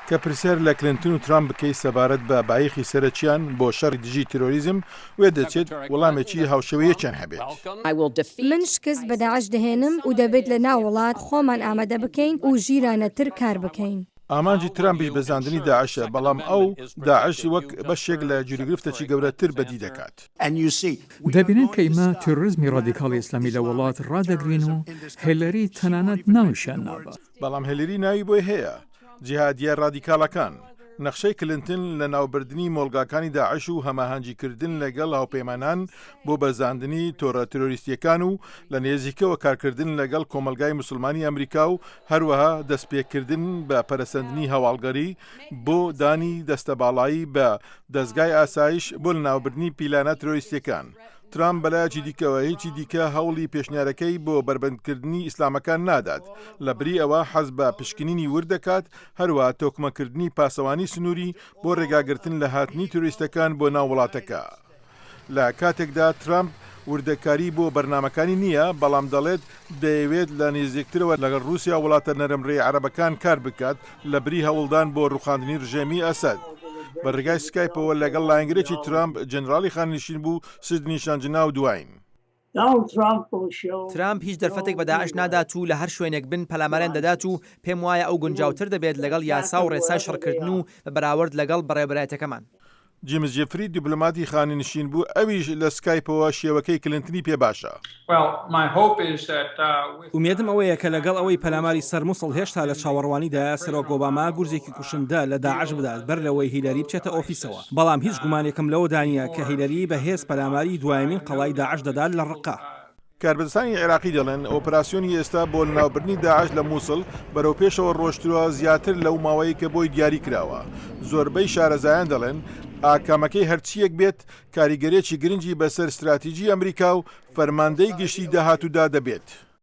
کە پرسیار لە کلنتن و ترامپ بکەیت سەبارەت بە بایەخی سەرەکییان بۆ شەڕی دژی تیرۆریزم، وێدەچێت وەڵامێکی هاوشێوەی یەکیان هەبێت. من شکست بە داعش دەهێنم و دەبێت لە ناو وڵات خۆمان ئامادە بکەین و ژیرانەتر کار بکەین. ئامانجی ترامپیش بەزاندنی داعشە، بەڵام ئەو داعش وەک بەشێک لە گیروگرفتێکی گەورەتر بەدی دەکات. دەبینن کە ئیمە تیرۆریزمی ڕادیکاڵی ئیسلامی لە وڵات ڕادەگرین و هێلەری تەنانەت ناویشیان نابات. بەڵام هێلەری ناوی بۆی هەیە. جیهادییە ڕادیکاڵەکان. نەخشەی کلنتن لەناوبردنی مۆڵگاکانی داعش و هەماهەنگیکردن لەگەڵ هاوپەیمانان بۆ بەزاندنی تۆڕە تیرۆریستییەکان و لە نێزیکەوە کارکردن لەگەڵ کۆمەڵگای موسڵمانی ئەمریکا و هەروەها دەستپێکردن بە پەرەسەندنی هەواڵگەری بۆ دانی دەستەباڵایی بە دەزگای ئاسایش بۆ لەناوبردنی پیلانە ترۆریستیەکان. ترامپ بەلایەکی دیکەوە هیچی دیکە هەوڵی پێشنیارەکەی بۆ بەربەندکردنی ئیسلامەکان نادات، لەبری ئەوە حەز بە پشکنینی ورد دەکات، هەروەها تۆکمەکردنی پاسەوانی سنووری بۆ ڕێگاگرتن لە هاتنی تیرۆریستەکان بۆ ناو وڵاتەکە. لە کاتێکدا ترەمپ وردەکاری بۆ بەرنامەکانی نییە، بەڵام دەڵێت دەیەوێت لە نزیکترەوە لەگەڵ رووسیا و وڵاتە نەرمڕێی عەرەبەکان کار بکات لەبری هەوڵدان بۆ رووخاندنی رژێمی ئەسەد. بە رێگای سکایپەوە لەگەڵ لایەنگرێکی ترەمپ، جەنراڵی خانەنشین بوو سیدنی شانجناو دواین. ترامپ هیچ دەرفەتێک بە داعش نادات و لە هەر شوێنێک بن پەلاماریان دەدات و پێموایە ئەو گونجاوتر دەبێت لەگەڵ یاسا و ڕێسای شەڕکردن و بە بەراورد لەگەڵ بەڕێوەبەرایەتیەکەمان. جیمس جێفری دیبلۆماتی خانەنشین بوو، ئەویش لە سکایپەوە شێوەکەی کلنتنی پێ باشە. ئومێدم ئەوەیە کە لەگەڵ ئەوەی پەلاماری سەر موسڵ هێشتا لە چاوەڕوانیدایە، سەرۆک ئۆباما گورزێکی کوشندە لە داعش بدات بەر لەوەی هیلەری بچێتە ئۆفیسەوە. بەڵام هیچ گومانێکم لەوەدا نییە کە هیلەری بە هێز پەلاماری دوایەمین قەڵای داعش دەدات لە ڕەققە. کاربەدەستانی عێراقی دەڵێن ئۆپراسیۆنی ئێستا بۆ لەناوبردنی داعش لە موسڵ بەرەو پێشەوە ڕۆشتووە زیاتر لەو ماوەی کە بۆی دیاری کراوە. زۆربەی شارەزایان دەڵێن ئاکامەکەی هەرچییەک بێت کاریگەریی گرنگی بەسەر ستراتیجی ئەمریکا و فەرماندەی گشتی داهاتوودا دەبێت.